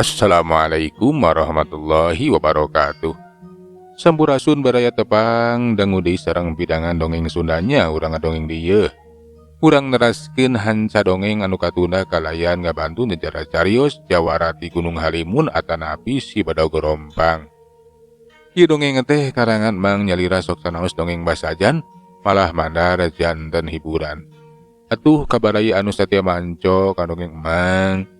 Assalamualaikum warahmatullahi wabarakatuh. Sampurasun baraya tepang dangu deui sareng pidangan dongeng Sundanya urang ngadongeng dieu. Urang neraskeun hanca dongeng anu katunda kalayan ngabantu nyejarah carios jawara ti Gunung Halimun atanapi si Badog Rompang. Ieu dongeng teh karangan Mang Nyalira sok sanaos dongeng basajan malah mandar janten hiburan. Atuh kabaraya anu satia manco ka dongeng Mang.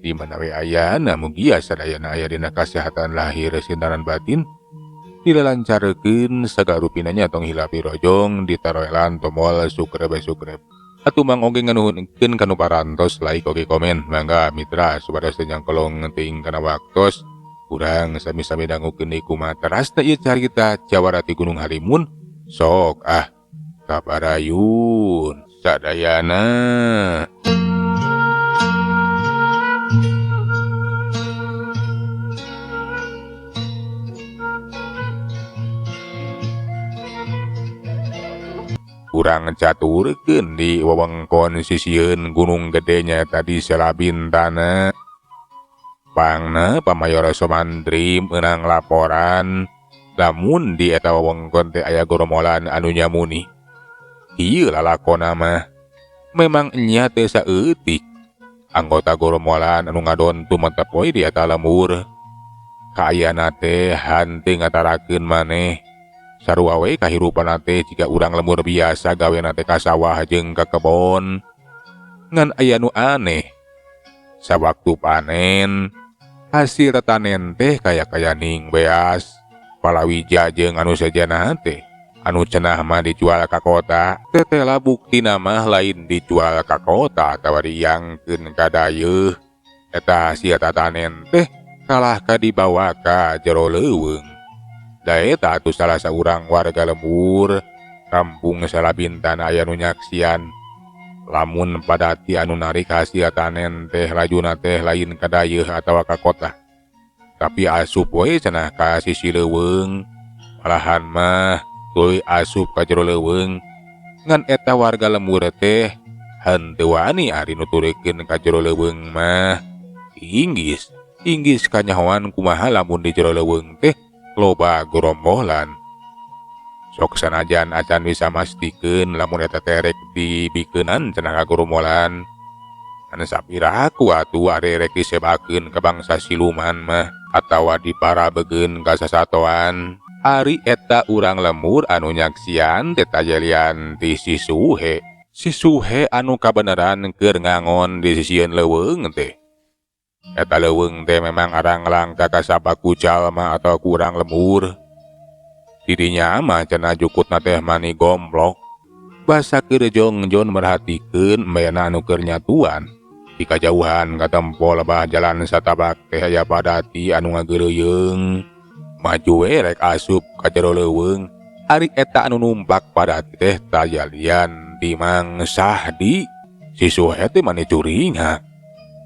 Di mana we ayana mugia sadayana aya dina kasehatan lahir sintaran batin dilalancarkeun sagala rupina tong hilapi rojong ditaroelan tombol subscribe. Atuh Mang oge nganuhunkeun kanu parantos like oge komen mangga mitra supados teu nyangkolong teuing kana waktos urang sami-sami dangukeun deui kumaha terasna ieu carita jawara ti Gunung Halimun sok ah kabarayun sadayana. Urang caturkeun di wewengkon sisieun Gunung Gede nyaeta di Selabintana. Pangna Pamayor Somantri meunang laporan lamun di eta wewengkon teh aya goromolan anu nyamuni. Ieu lalakona mah memang nya teh saeutik. Anggota goromolan anu ngadon tumetep we di eta lembur. Kaayana teh hanteu ngatarakeun maneh. Sarua we kahirupan teh jika urang lembur biasa gawena teh ka sawah jeung ka kebon. Ngan aya nu aneh. Sawaktu panen, hasil tanen teh kaya-kaya ning beas. Palawija jeung anu sejenna teh, anu cenah mah dijual ka kota, tetela buktina mah lain dijual ka kota atawa diangkeun ka dayeuh. Eta hasil tatanen teh kalah ka dibawa ka jero leuweung. Da eta atuh salah saurang warga lembur kampung Salabintana aya nu nyaksian lamun padati anu narik hasil tanen teh lajuna teh lain ka dayeuh atawa ka kota, tapi asup we cenah ka sisi leuweung, malahan mah tuluy asup ka jero leuweung. Ngan eta warga lembur teh henteu wani ari nuturkeun ka jero leuweung mah. Inggis inggis kanyahoan kumaha lamun di jero leuweung teh loba gorombolan. Sok sanajan acan bisa mastikeun lamun eta teh rek dibikeunan cenah ka gorombolan. Anu sapiraku atuh ari rek disebakeun ka bangsa siluman mah atawa diparabegeun ka sasatoan. Ari eta urang lembur anu nyaksian teh tajelian ti si Suhe. Si Suhe anu kabeneran keur ngangon di sisieun leuweung teh. Eta leuweung teh memang arang langka kasaba ku jalma atau kurang lembur. Didinya mah cenah jukutna teh mani gomblok. Basa keur jongjon merhatikeun embena anu keur nyatuan. Di kajauhan katempo lebah jalan satabak teh aya padati anu ngageureuyeng. Maju we rek asup ka jero leuweung. Ari eta anu numpak padati teh tajalian di Mang Sahdi. Si Suhe teh mani curingak.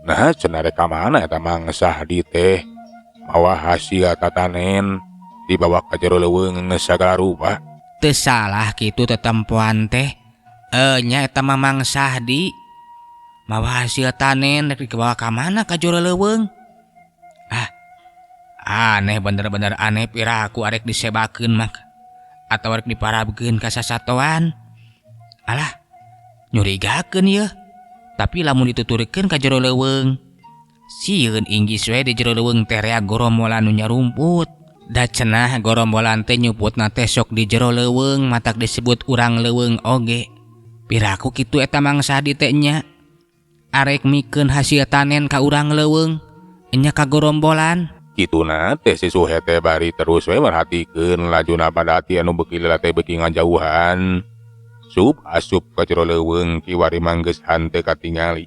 Nah cenah rek ka mana eta Mang Sahdi teh mawa hasil tatanen dibawa ka jero leuweung sagala rupa. Teu salah kitu tetempoan teh. Nya eta mah Mang Sahdi mawa hasil tanen rek dibawa ka mana ka jero leuweung. Ah, aneh bener-bener aneh piraku arek disebakeun mah atawa rek diparabkeun ka sasatoan. Alah, nyurigakeun yeuh. Tapi lamun dituturkeun ka jero leuweung, sieun inggis we di jero leuweung teh rea gorombolan nu nyarumput. Da cenah gorombolan teh nyuputna teh sok di jero leuweung matak disebut urang leuweung oge. Piraku kitu eta Mang Sahdi teh nya. Arek mikeun hasil tanen ka urang leuweung nya ka gorombolan. Kituna teh si Suhe teh bari terus we merhatikeun lajuna padati anu beuki lila teh beuki ngajauhan. Sup asup ka jero leuweung kiwari manggeus hanteu katingali.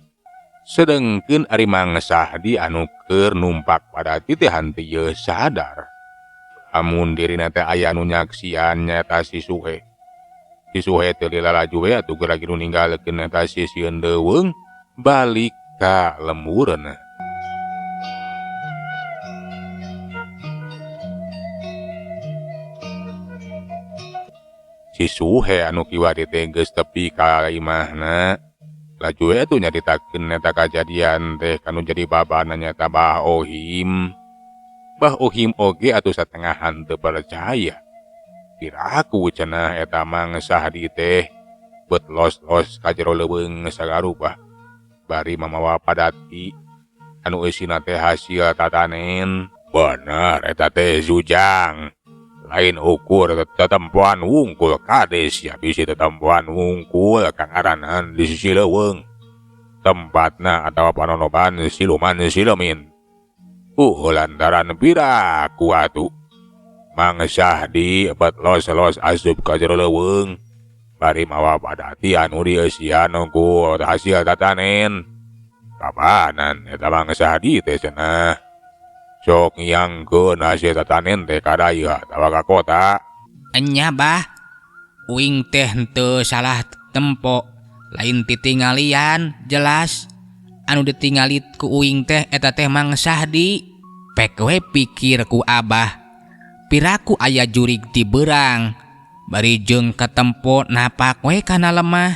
Sedengkeun ari Mang Sahdi anu keur numpak padati teh hanteu ieu sadar. Lamun dirina teh aya anu nyaksian nyaeta si Suhe. Si Suhe teh lila laju we atuh geura nu ninggalkeun eta sisieun leuweung balik ka lembureun. Si Suhe anu kiwari teh geus tepi ka imahna. Laju we atuh nyaritakeun eta kajadian teh kanu jadi babana nyaeta Bah Ohim. Bah Ohim oge atuh satengahan teu percaya. Piraku cenah eta Mang Sahdi teh bet los-los ka jero leuweung sagarupa bari mamawa padati anu eusina teh hasil tatanen. Bener eta teh Zujang. Lain ukur tetempoan wungkul kade sia bisi tetempoan wungkul kangaranan di sisi leuweung. Tempatna atawa panonoban siluman silemin. Lantaran piraku atuh. Mang Sahdi bet los-los asup ka jero leuweung bari mawa padati anu dieusian ku hasil tatanen. Kapanan eta Mang Sahdi teh cenah. Sok ngiyangkeun hasil tatanen teh ka daya atawa ka kota. Enya bah, uing teh henteu salah tempo, lain titingalian jelas. Anu ditingali ku uing teh eta teh Mang Sahdi. Pek we pikir ku abah. Piraku aya jurig ti beurang, bari jeung katempo napak we kana lemah,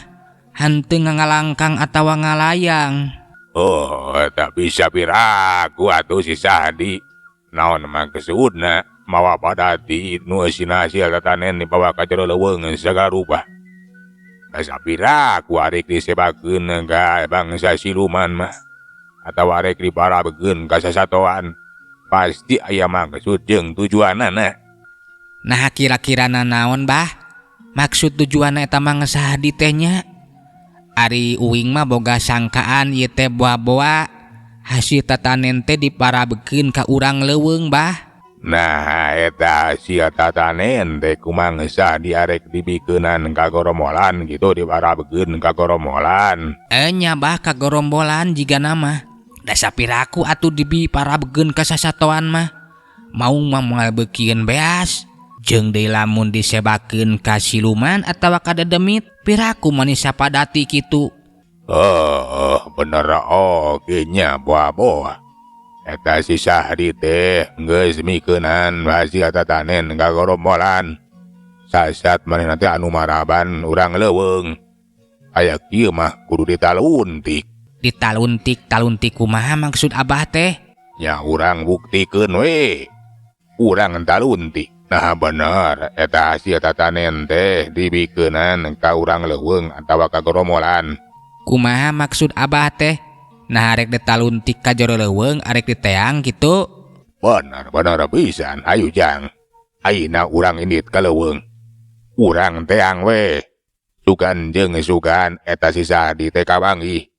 henteu ngangalangkang atawa ngalayang. Oh, tak bisa piraku atuh si Sahdi. Naon maksudna mawa padati nu eusina hasil tatanen dibawa ka jero leuweung sagarupa. Asa piraku arek disebakeun ka bangsa siluman mah atawa arek diparabkeun ka sasatoan. Pasti aya maksud jeung tujuanana. Nah, kira-kirana naon bah? Maksud tujuanna eta Mang Sahdi teh nya? Ari uing mah boga sangkaan ieu teh boa-boa hasil tatanen teh diparabkeun ka urang leuweung bah. Nah, eta hasil tatanen teh ku Mang Sahdi arek dibikeunan ka gorombolan gitu, diparabkeun ka gorombolan. Enya bah ka gorombolan jigana mah. Da sapiraku atuh diparabkeun ka sasatoan mah. Maung mah moal beukieun beas. Jeung deui lamun disebakeun ka siluman atawa ka dedemit, piraku manis sapadati kitu. Oh, bener oge nya boa-boa. Eta si Sahdi teh geus mikeunan hasil tatanen ka gorombolan. Sasat manehna teh anu maraban urang leuweung. Aya kieu mah kudu ditaluntik. Ditaluntik, taluntik kumaha maksud abah teh? Nya urang buktikeun we. Urang taluntik. Nah bener, eta hasil tatanen teh dibikeunan ka urang leuweung atawa ka gorombolan. Kumaha maksud abah teh? Nah arek ditaluntik ka jero leuweung arek diteang kitu? Bener, bener pisan, ayo jang. Ayeuna urang indit ka leuweung. Urang teang we. Sugan jeung sugan eta si Sahdi teh kapanggih.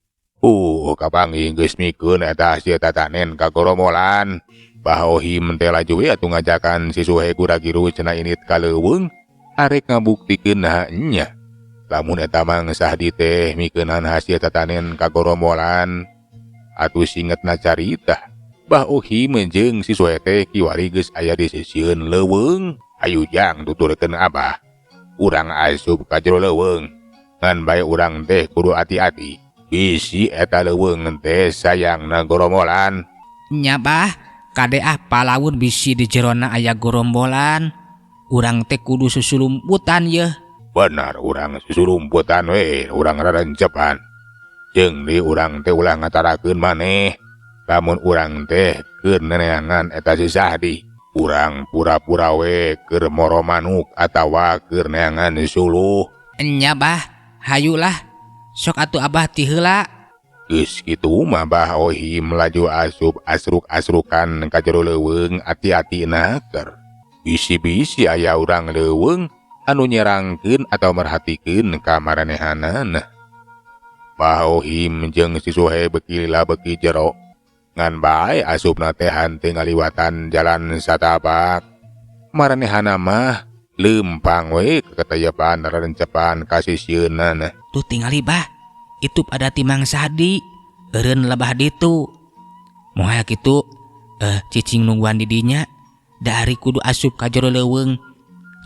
Kapanggih geus mikeun eta hasil tatanen ka gorombolan. Bah Ohim teh laju we atuh ngajakan si Suhe gura-giru cenah indit ka leuweung arek ngabuktikeun naha nya. Lamun eta Mang Sahdi teh mikeunan hasil tatanen ka gorombolan, atuh singetna carita. Bah Ohim jeung si Suhe teh kiwari geus aya di sisieun leuweung. Ayu jang tuturkeun abah. Urang asup ka jero leuweung. Ngan bae urang teh kudu ati-ati. Bisi eta leuweung teh sayangna gorombolan. Nya bah, kade ah palaun bisi di jerona aya gorombolan. Urang teh kudu susulumputan yeuh. Benar, urang susulumputan we, urang rarencepan. Jeung di urang teh ulah ngatarakeun maneh. Lamun urang teh keur neneangan eta si Sahdi, urang pura-pura we keur moro manuk atawa keur neangan suluh. Enya bah, hayulah. Sok atuh abah ti heula. Geus kitu mah Bah Ohim laju asup asruk-asrukan ka jero leuweung ati-ati naker. Bisi-bisi aya urang leuweung anu nyerangkeun atau merhatikeun ka maranehanana. Bah Ohim jeung si Suhe beuki lila beuki jero. Ngan bae asupna teh henteu ngaliwatan jalan satapak. Maranehana mah leumpang we keketeyepan rarencepan ka sisieunana. Tuh tingali bah, itu pada timang Sahdi, eureun lebah ditu. Moal kitu, cicing nungguan di dinya, dari kudu asup ka jero leuweung.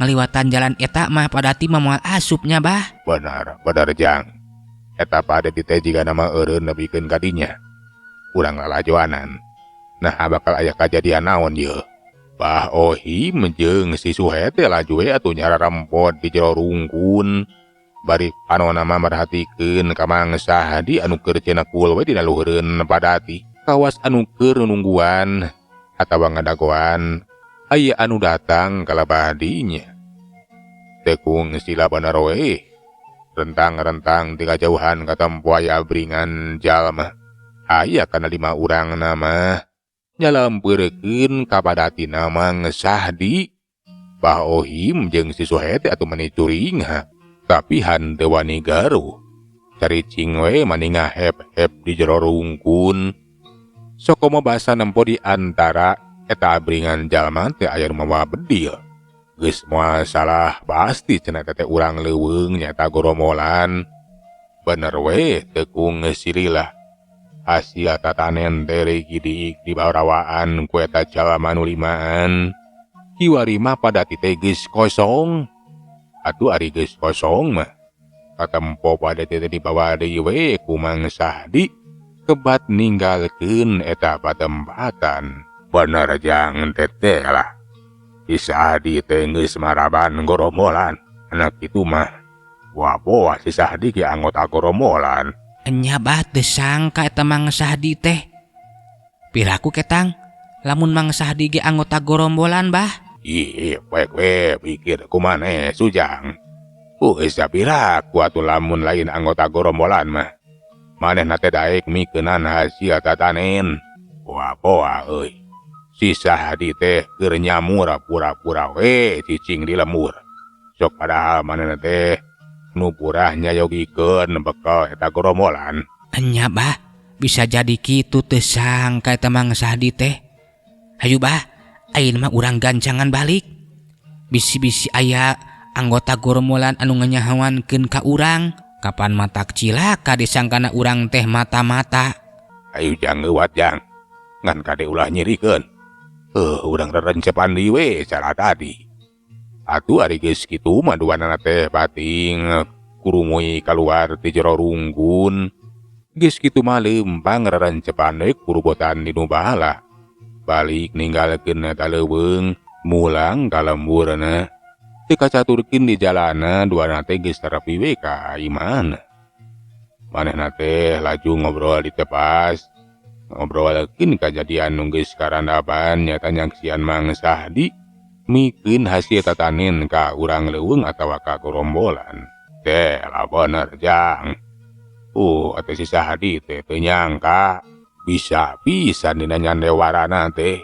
Ngaliwatan jalan eta mah pada timah moal asupnya bah. Benar, benar jang. Eta pada di teh jigana mah eureun nepikeun ka dinya. Urang lalajoanan. Nah bakal aya kajadian naon ye? Bah Ohim jeung si Suhe teh laju we atuh nyararempot di jero rungkun. Bari panona mah merhatikeun ka Mang Sahdi anu keur cenekul we dina luhureun padati. Kawas anu keur nungguan atawa ngadagoan aya anu datang ka labadinya. Teu kungsi bener we. Rentang-rentang ti kajauhan katempo aya abringan jalma. Aya kana 5 urang nama nyalampeurkeun ka padatina Mang Sahdi. Bah Ohim jeung si Suhe teh atuh mani curingha, tapi hanteu wani garuh. Caricing we mani ngahep-hep di jero rungkun. Sokomo basa nempo di antara eta abringan jalma teh aya nu mawa bedil. Geus moal salah pasti cenah teh urang leuweung nyaeta goromolan. Bener we teu kungsi lila. Hasil tatanen teh regi diik di barawaan ku eta jalma nu limaan. Kiwari mah padati teh geus kosong. Atuh ari geus kosong mah katempo padati teh dibawa deui we ku Mang Sahdi kebat ninggalkeun eta patempatan. Bener jang teteh lah. Si Sahdi teh geus maraban goromolan. Anak itu mah boa-boa si Sahdi ge anggota goromolan. Enya bah teu sangka eta Mang Sahdi teh. Piraku ketang lamun Mang Sahdi ge anggota gorombolan bah. Ih, poek we pikir kumaneh Sujang. Geus piraku atuh lamun lain anggota gorombolan mah. Manehna teh daek mikeunan hasil tatanen. Boa-boa euy. Si Sahdi teh keur nyamur pura-pura we cicing di lemur. Sok padahal manehna teh nu purah nyayogikeun bekel eta gorombolan. Enya bah, bisa jadi kitu teu sangka eta Mang Sahdi teh. Hayu bah, ayeuna mah urang gancangan balik. Bisi-bisi aya anggota gorombolan anu nganyahoankeun ka urang. Kapan matak cilaka disangkana urang teh mata-mata. Ayo jang leuwat jang. Ngan kade ulah nyirikeun. Urang rerencepan deui we cara tadi. Atuh ari geus kitu mah duanana teh bating kurumui kaluar ti jero rungkun. Geus kitu mah leumpang rerencepan deui kurubotan di nu bala. Balik ninggalkeun eta leuweung, mulang ka lemburna. Teu kacaturkeun di jalana duanana teh geus terepi we ka imahna. Manehna teh laju ngobrol di tepas. Ngobrolkeun kajadian nu geus karandapan nyata nyaksian Mang Sahdi mikeun hasil tatanen ka urang leuweung atawa ka gorombolan. Teh lah bener jang. Atuh si Sahdi teh teu nyangka bisa-bisa dina nyandewarana teh.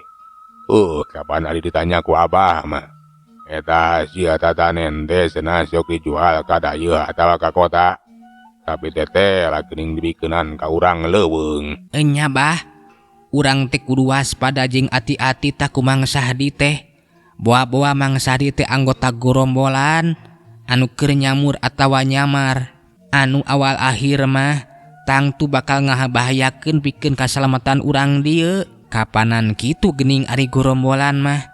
Kapan ari ditanya ku abah mah. Eta hasil tatanen teh cenah sok dijual ka dayeuh atawa ka kota. Tapi teteh lah geuning dibikeunan ka urang leuweung. Enya bah, urang teh kudu waspada jeung ati-ati tah ku Mang Sahdi teh. Boa-boa Mang Sahdi teh anggota gorombolan anu keur nyamur atawa nyamar. Anu awal akhir mah tangtu bakal ngabahayakeun pikeun kasalamatan urang dieu. Kapanan kitu geuning ari gorombolan mah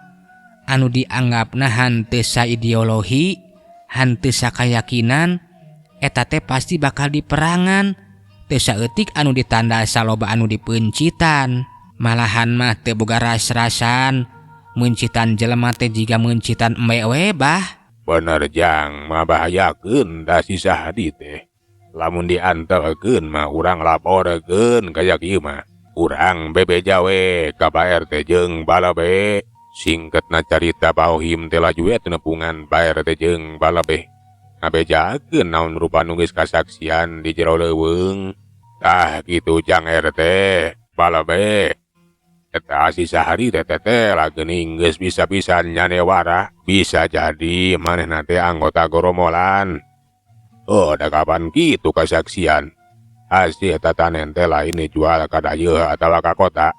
anu dianggapna hanteu saideologi, hanteu sakayakinan, eta teh pasti bakal diperangan. Teu saeutik anu ditanda saloba anu dipeuncitan. Malahan mah teu boga ras-rasan, meuncitan jelema teh jiga meuncitan embe we bah. Bener jang, mabahayakeun da si Sahdi teh. Lamun diantarkeun mah urang laporkeun kaya kieu mah. Urang bebeja we ka Pak RT jeung balabe. Singketna carita Pak Ohim teh laju we nepungan Pak RT jeung balabe. Ngabejakeun naon rupa nu geus kasaksian di jero leuweung. Tah kitu jang RT, balabe. Eta si Sahdi teh teh lah geuning geus bisa-pisan nyanewara. Bisa jadi manehna teh anggota goromolan. Oh, da kapan kitu kasaksian. Hasil tatanen teh lain dijual ka dayeuh atawa ka kota,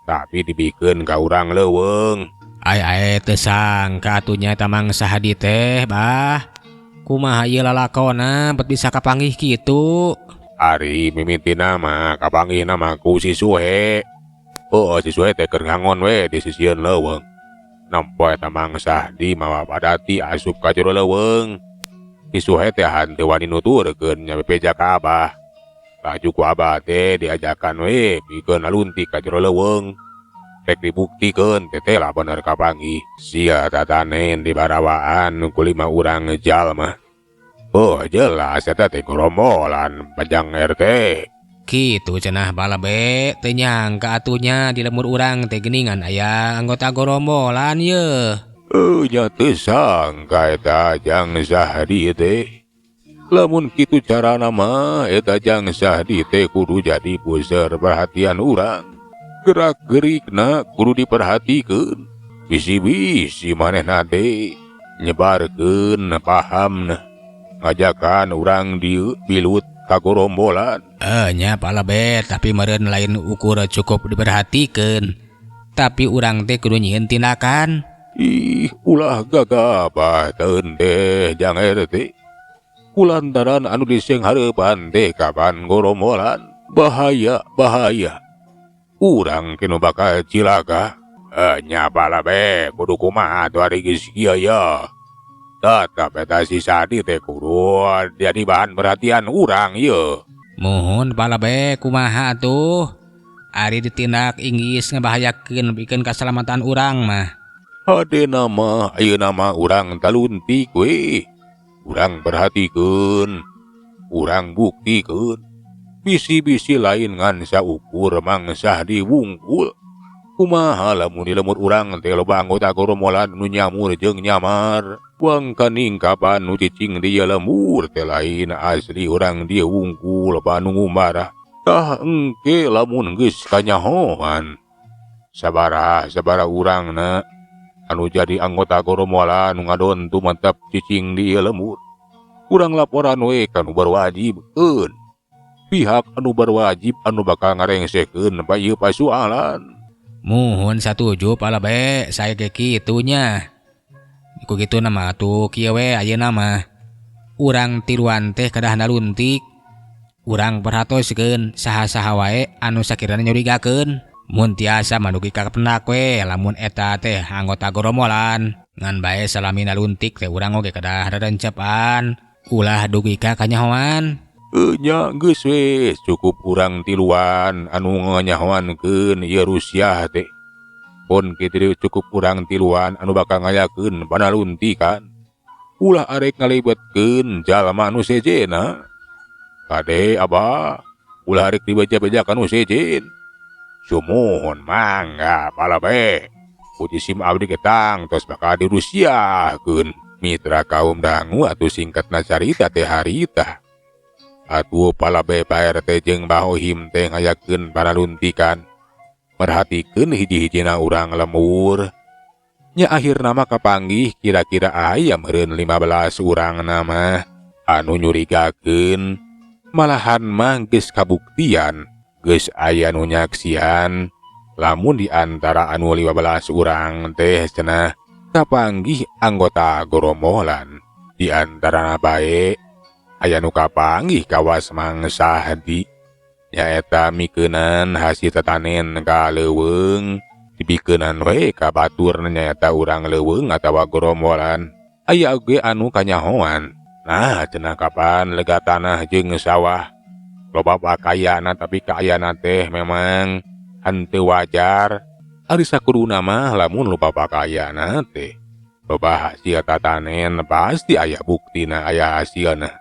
tapi dibikeun ka urang leuweung. Ai ai teu sangka atuh nya eta Mang Sahdi teh, bah. Kumaha ieu lalakonna bet bisa kapanggih kitu? Ari mimitina mah kapanggihna mah ku si Suhe. Oh, si Suhe teh keur ngangon we di sisieun leuweung. Nempo eta Mang Sahdi mawa padati asup ka jero leuweung. Si Suhe teh hanteu wani nuturkeun nya bebeja ka Abah. Laju ku Abah teh diajakan we pikeun laluntik ka jero leuweung. Rek dibuktikeun teteh lah bener kapanggih. Sia tatanen di barawaan ku 5 urang jalma. Oh jelas eta teh gorombolan Pajang RT. Kitu cenah balabe, teu nyangka atunya di lembur urang teh geuningan aya anggota gorombolan ye. Nya teu sangka eta Jang Sahdi teh. Lamun kitu carana mah eta Jang Sahdi teh kudu jadi puseur perhatian urang. Gerak-gerikna kudu diperhatikeun. Bisi-bisi manehna teh nyebarkeun pahamna. Ngajakan urang dieu bilut ka gorombolan. Nya palabe, tapi meureun lain ukur cukup diperhatikeun. Tapi urang teh kudu nyieun tindakan. Ih, ulah gagabah teh Jang RT. Kulantaran anu disenghareupan teh kapan gorombolan. Bahaya, bahaya. Urang kinu bakal cilaka. Nya palabe, kudu kumaha atuh ari geus kieu ya. Tetap eta si Sadi teh kudu jadi bahan perhatian urang ye. Muhun palabe kumaha atuh. Ari ditindak inggis ngebahayakeun pikeun kasalamatan urang mah. Hadena mah ayeuna mah urang taluntik we. Urang perhatikeun, urang buktikeun. Bisi-bisi lain ngan saukur Mang Sahdi wungkul. Kumaha lamun di lembur urang teh loba anggota gorombolan nu nyamur jeung nyamar. Buang kaningkapan nu cicing di lembur teh lain asli urang dieu wungkul loba nu ngumbara. Tah engke lamun geus kanyahoan. Sabaraha urangna anu jadi anggota gorombolan nu ngadon tumantap cicing di lembur. Urang laporan we ka nu berwajib keun. Pihak anu berwajib anu bakal ngarengsekeun pa ieu pasualan. Muhun satuju palabe, saya ge kitu nya. Ku kitu nama atuh kieu we ayeuna mah. Urang tiluan teh kedah naluntik. Urang perhatoskeun saha-saha wae anu sakirana nyurigakeun. Mun tiasa mah dugi ka kapendak we lamun eta teh anggota gorombolan. Ngan bae salami naluntik teh urang oge kedah rerencepan. Ulah dugi ka kanyahoan. Nya geus we cukup urang tiluan anu nganyahoankeun ieu Rusiah teh. Pon kitu cukup urang tiluan anu bakal ngayakeun panaluntikan. Ulah arek ngalibetkeun jalma anu sejenna. Kade abah, ulah arek dibeja-beja kanu sejen. Sumuhun mangga palabe. Puji sim abdi ketang tos bakal dirusiahkeun. Mitra kaum dangu atuh singkatna carita teh harita. Atuh palabe Pak RT jeung Bah Ohim teh ngayakeun panaluntikan. Merhatikeun hiji-hijina urang lembur. Nya akhirna mah kapanggih kira-kira aya meureun 15 urang mah anu nyurigakeun. Malahan mah geus kabuktian, geus aya nu nyaksian. Lamun di antara anu 15 urang teh cenah kapanggih anggota gorombolan. Di antarana bae aya nu kapanggih kawas Mang Sahdi. Nyaeta mikeunan hasil tatanen ka leuweung, dipikeunan we ka batur nyaeta urang leuweung atawa gorombolan. Aya oge anu kanyahoan. Nah cenah kapan lega tanah jeung sawah. Loba pakayana tapi kaayana teh memang henteu wajar. Ari sakuduna mah lamun loba pakayana teh loba hasil tatanen pasti aya buktina aya hasilna.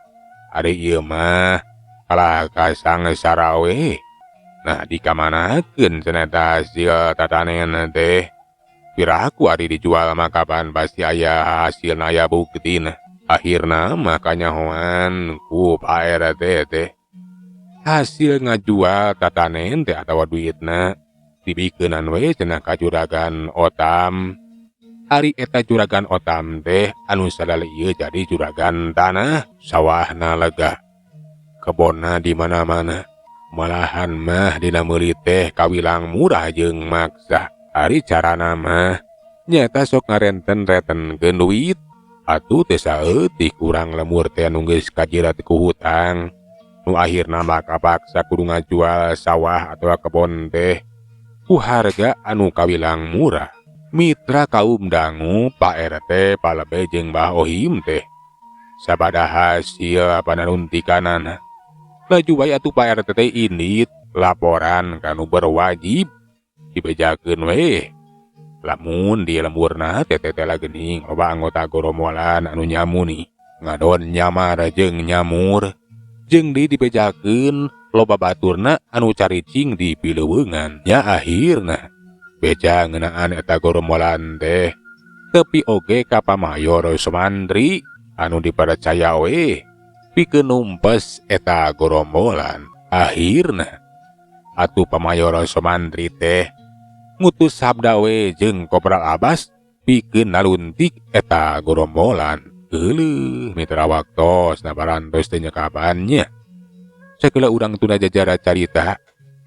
Ari ieu mah kalah kasang sarawe. Nah dikamanakeun cenah eta hasil tatanen teh. Piraku ari dijual mah kapan pasti aya hasilna aya buktina. Akhirna mah kanyahoan ku Pak RT teh. Hasil ngajual tatanen teh atawa duitna dibikeunan we cenah ka juragan Otam. Ari eta juragan Otam teh anu sadali ieu jadi juragan tanah, sawahna lega, kebonna di mana-mana. Malahan mah dina meuli teh kawilang murah jeung maksa. Ari carana mah nyaeta sok ngarenten-rentenkeun duit. Atuh teh saeutik urang lemur teh anu geus kajirat ku hutang. Nu akhirna mah kapaksa kudu ngajual sawah atawa kebon teh ku harga anu kawilang murah. Mitra kaum dangu Pak RT palebe jeung Bah Ohim teh sabada hasil panaluntikanana. Laju wae atuh Pak RT teh indit laporan ka nu berwajib dibejakeun we. Lamun di lemburna teh teh teh geuning loba anggota gorombolan anu nyamuni. Ngadon nyamar jeung nyamur jeung di dibejakeun loba baturna anu caricing di pileuweungan. Nya akhirna beja ngeunaan eta gorombolan teh tepi oge ka Pamayor Somantri anu dipercaya we pikeun numpes eta gorombolan. Akhirna atuh Pamayor Somantri teh ngutus sabda we jeung Kopral Abbas pikeun naluntik eta gorombolan. Euleuh mitra, waktos na parantos teh nyekapannya. Sakeula urang tunda jajara carita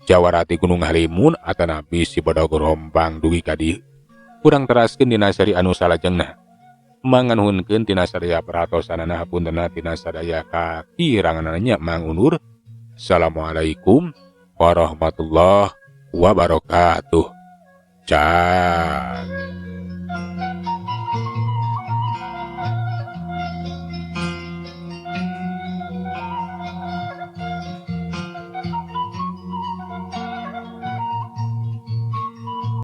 Jawara ti Gunung Halimun atanapi Si Bedog Rompang dugi ka dieu. Urang teraskeun dina seri anu salajengna. Manganuhunkeun tina sadaya perhatosanana, hapuntenna tina sadaya kakiranganna nya, Mang undur. Assalamualaikum warahmatullahi wabarakatuh. Cak.